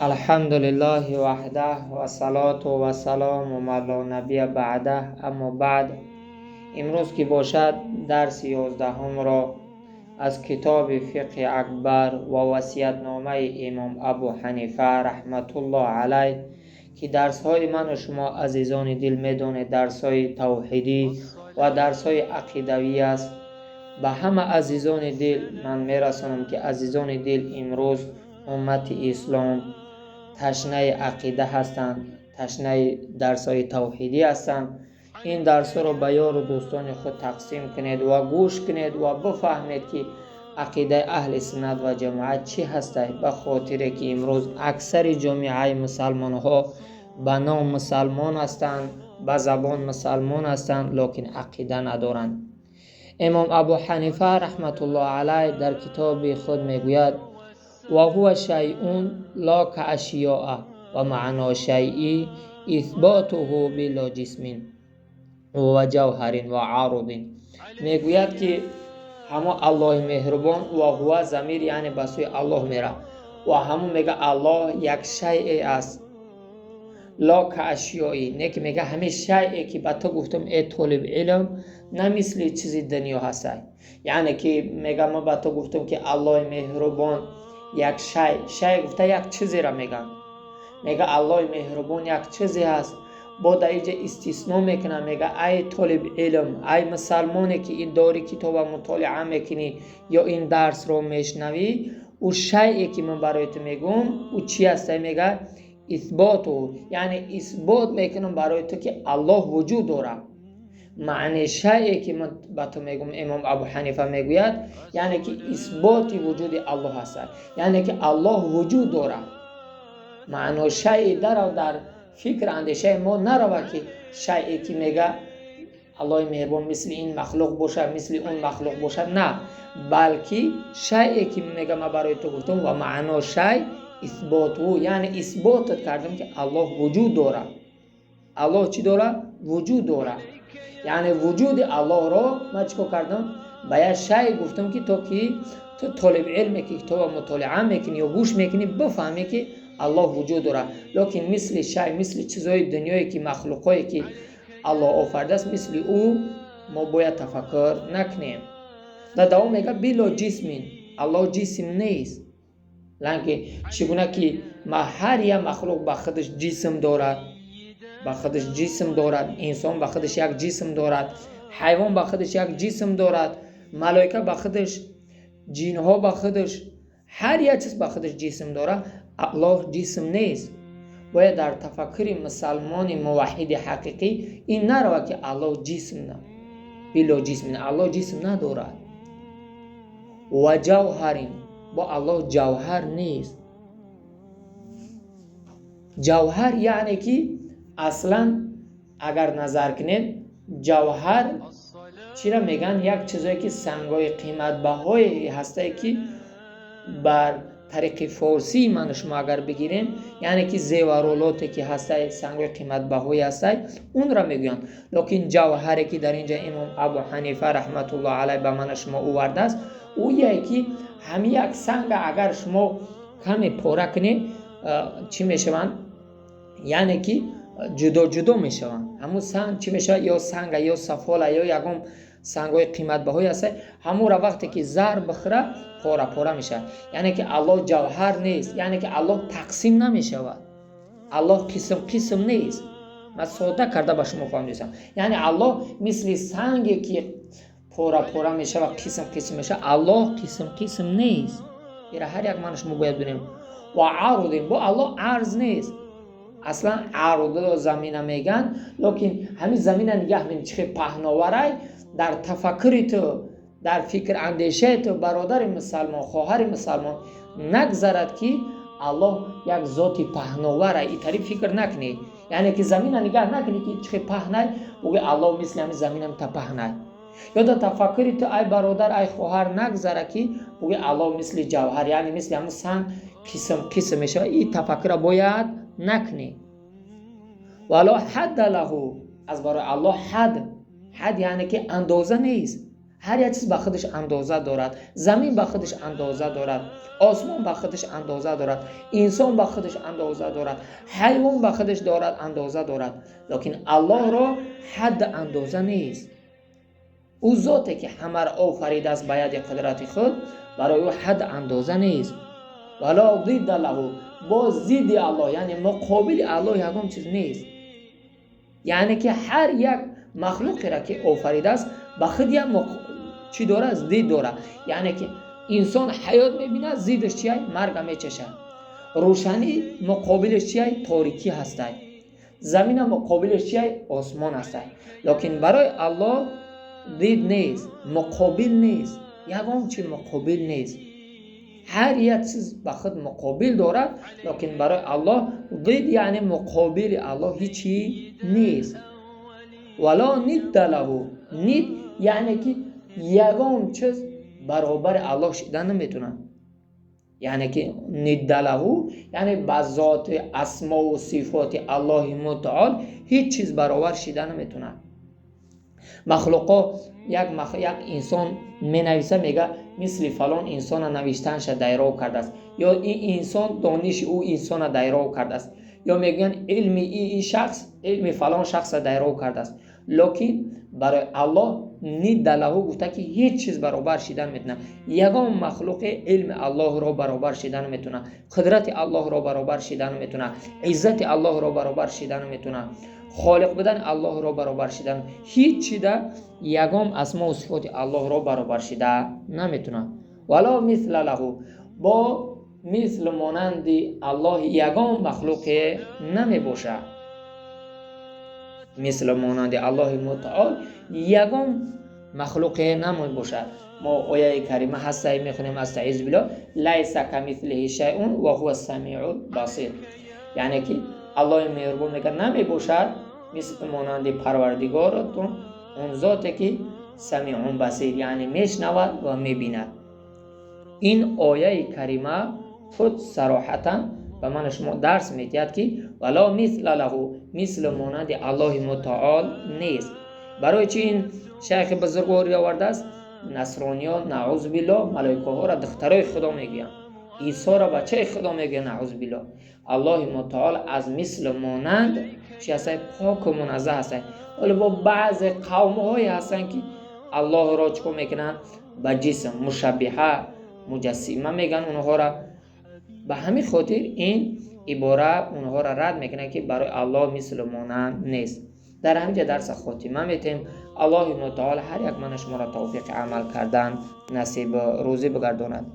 Алҳамду лиллаҳи ваҳдаҳ вассалоту вассалому ма ло набия баъдаҳ, аммо баъд. Имрӯз ки бошад, дарси 11-ро аз китоби Фиқҳи Акбар ва васиятномаи имом Абу Ҳанифа раҳматуллоҳ алайҳ, ки дарсҳои ману шумо, азизони дил, медонед, дарсҳои тавҳидӣ ва дарсҳои ақидавӣ аст. Ба ҳама азизони дил ман мерасонам, ки, азизони дил, имрӯз уммати ислом ташнаи ақида ҳастанд, ташнаи дарсҳои тавҳидӣ ҳастанд. Ин дарсҳоро ба ёру дӯстони худ тақсим кунед ва гӯш кунед ва бифаҳмед, ки ақидаи аҳли суннат ва ҷамоат чӣ ҳастай, ба хотире ки имрӯз аксари ҷомеаи мусалмонҳо ба ном мусалмон ҳастанд, ба забон мусалмон ҳастанд, лекин ақида надоранд. Имом Абу Ҳанифа раҳматуллоҳ алайҳ дар китоби худ мегӯяд: ва ҳува шайъун ло каашёа ва маъно шайъи исботуҳу било ҷисмин ва ҷавҳарин ва арудин. Мегӯяд, ки ҳамо Аллоҳи меҳрубон, ва ҳува замир, яъне ба сӯи Аллоҳ мера, ва ҳамон мега, Аллоҳ як шайъе аст, ло каашёӣ, не ки мега, ҳамин шайъе ки ба ту гуфтам, э толиби илм, на мисли чизи дунё ҳастай. Яъне ки мега, ман ба ту гуфтам, ки Аллоҳи меҳрубон як шай, шай гуфта як чизеро мегӯянд. Мега, Аллоҳи меҳрубон як чизе ҳаст. Бо дар инҷа истисно мекунам, мега: ай толиби илм, ай мусалмоне ки ин дори китоба мутолиа мекунӣ ё ин дарсро мешунавӣ, ӯ шайъе ки ман барои ту мегӯм, ӯ чи ҳастай? Мега, исботу, яъне исбот мекунам барои ту, ки Аллоҳ вуҷуд дорад. Маъни шайъе ки ман ба ту мегӯм, имом Абу Ҳанифа мегӯяд, яъне ки исботи вуҷуди Аллоҳ ҳастад, яъне ки Аллоҳ вуҷуд дорад. Маъно шайъе дарав дар фикр андешаи мо наравад, ки шайъе ки мега, Аллоҳи меҳрубон мисли ин махлуқ бошад, мисли он махлуқ бошад. На, балки шайъе ки мега, ман барои ту гуфтам, ва маъно шай исботу, яъне исботат кардам, ки Аллоҳ вуҷуд дорад. Аллоҳ чӣ дорад? Вуҷуд дорад. Яъне вуҷуди Аллоҳро ман чӣ кор кардам? Ба як шай гуфтам, ки то ки ту толиби илме ки китоба мутолиа мекунӣ ё гӯш мекунӣ, бифаҳмӣ, ки Аллоҳ вуҷуд дорад, лекин мисли шай, мисли чизҳои дунёе ки махлуқҳое ки Аллоҳ офаридааст, мисли ӯ мо бояд тафаккур накунем. Дар давом мега: било ҷисмин, Аллоҳ ҷисм нест. Ланки чӣ гуна ки ҳар як махлуқ ба худаш ҷисм дорад, ба худаш ҷисм дорад, инсон ба худаш як ҷисм дорад, ҳайвон ба худаш як ҷисм дорад, малоика ба худаш, ҷинҳо ба худаш, ҳар як чиз ба худаш ҷисм дорад, Аллоҳ ҷисм нест. Бояд дар тафаккури мусалмони муваҳҳиди ҳақиқӣ ин наравад, ки Аллоҳ ҷисм на, било ҷисм, Аллоҳ ҷисм надорад. Ва ҷавҳарин, бо Аллоҳ ҷавҳар нест. Ҷавҳар яъне ки аслан агар назар кунед, ҷавҳар чира мегӯянд? Як чизое ки сангҳои қиматбаҳое ҳастае, ки бар тариқи форсии ману шумо агар бигирем, яъне ки зеваролоте ки ҳастай, сангҳои қиматбаҳое ҳастай, онро мегӯянд. Лекин ҷавҳаре ки дар инҷа имом Абу Ҳанифа раҳматуллоҳ алайҳ ба ману шумо овардааст, ӯяе ки ҳамин як санга агар шумо каме пора кунед, чӣ мешаванд? Яъне ки ҷудо ҷудо мешаванд. Ҳамун санг чӣ мешавад? Ё санга, ё сафола, ё ягон сангҳои қиматбаҳое ҳаста, ҳамонро вақте ки зарб бихӯра, пора пора мешавад. Яъне ки Аллоҳ ҷавҳар нест, яъне ки Аллоҳ тақсим намешавад, Аллоҳ қисм қисм нест. Ман сода карда ба шумо фаҳмидисам. Яъне Аллоҳ мисли санге ки пора пора мешавад, қисм қисм мешавад, Аллоҳ қисм қисм нест. Ира ҳар як ману шумо бояд бинем. Ва арудин, бо Аллоҳ арз нест. Аслан арудро замина мегӯянд, лекин ҳамин замина нигаҳ бин, чӣ хел паҳноварай. Дар тафаккури ту, дар фикр андешаи ту, бародари мусалмон, хоҳари мусалмон, нагзарад, ки Аллоҳ як зоти паҳноварай. Итари фикр накунӣ, яъне ки замина нигаҳ накунӣ, ки чӣ хел паҳнай, бугӯи Аллоҳ мисли ҳамин заминам та паҳнай. Ё дар тафаккури ту, ай бародар, ай хоҳар, нагзара, ки бугӯи Аллоҳ мисли ҷавҳар, яъне мисли ҳамун санг қисм қисм мешавад. Ин тафаккурро бояд накунӣ. Вало ҳадда лаҳу, аз барои Аллоҳ ҳад, ҳад яъне ки андоза нест. Ҳар як чиз ба худаш андоза дорад. Замин ба худаш андоза дорад, осмон ба худаш андоза дорад, инсон ба худаш андоза дорад, ҳайвон ба худаш дорад андоза дорад. Лекин Аллоҳро ҳад андоза нест. Ӯ зоте ки ҳамаро офаридааст ба яди қудрати худ, барои ӯ ҳад андоза нест. Вала зидда лаҳу, бо зидди Аллоҳ, яъне муқобили Аллоҳ ягон чиз нест. Яъне ки ҳар як махлуқеро ки офаридааст, ба худ як чӣ дорад? Зид дорад. Яъне ки инсон ҳаёт мебинад, зиддаш чия? Марга мечашад. Рӯшанӣ муқобилаш чия? Торикӣ ҳастай. Замина муқобилаш чия? Осмон ҳастай. Лекин барои Аллоҳ зид нест, муқобил нест, ягон чи муқобил нест. Ҳар як чиз ба худ муқобил дорад, лекин барои Аллоҳ зид, яъне муқобили Аллоҳ ҳичи нест. Вало нидда лаҳу, нид яъне ки ягон чиз баробари Аллоҳ шида наметавонад. Яъне ки нидда лаҳу, яъне ба зоти асмову сифоти Аллоҳи мутаол ҳеҷ чиз баробар шида наметавонад. Махлуқо як инсон менависа, мега мисли фалон инсона навиштанша дайров кардааст, ё ин инсон дониши ӯ инсона дайров кардааст, ё мегӯянд илми ин шахс илми фалон шахса дайров кардааст. Лекин барои Аллоҳ нидда лаҳу гуфта ки ҳеҷ чиз баробар шида наметавонад. Ягон махлуқе илми Аллоҳро баробар шида наметавонад, қудрати Аллоҳро баробар шида наметавонад, иззати Аллоҳро баробар шида наметавонад, холиқ будани Аллоҳро баробар шида, ҳеҷ чида ягон асмову сифоти Аллоҳро баробар шида наметавонад. Вало мисла лаҳу, бо мисл монанди Аллоҳ ягон махлуқе намебошад. Мисл монанди Аллоҳи мутаол ягон махлуқе намебошад. Мо ояи карима ҳастае мехонем, астаизу биллоҳ, лайса камислиҳи шайъун ва ҳува самиул басир. Яъне ки Аллоҳи меҳрубон мегӯяд намебошад мисли монанди Парвардигоротон он зоте ки самиун басир, яъне мешнавад ва мебинад. Ин ояи карима худ сароҳатан ба ман шумо дарс медиҳад ки вало мисла лаҳу, мисли монанди Аллоҳи мутаол нест. Барои чи ин шайхи бузургворӣ овардааст? Насрониён наъузу биллоҳ малоикаҳоро духтарои Худо мегӯянд, Исоро бачаи Худо мегӯянд, наъузу биллоҳ. Аллоҳи мутаол аз мисли монанд чи ҳастай? Поку муназзаҳ ҳастай. Ҳоло бо баъзе қавмҳое ҳастанд ки Аллоҳро чӣ кор мекунанд? Ба ҷисм мушаббиҳа, муҷассима мегӯянд онҳоро. Ба ҳамин хотир ин ибора онҳоро рад мекунад ки барои Аллоҳ мисли монанд нест. Дар ҳамин ҷа дарса хотима метем. Аллоҳи мутаол ҳар як мана шуморо тавфиқи амал кардан насиб рӯзӣ бигардонад.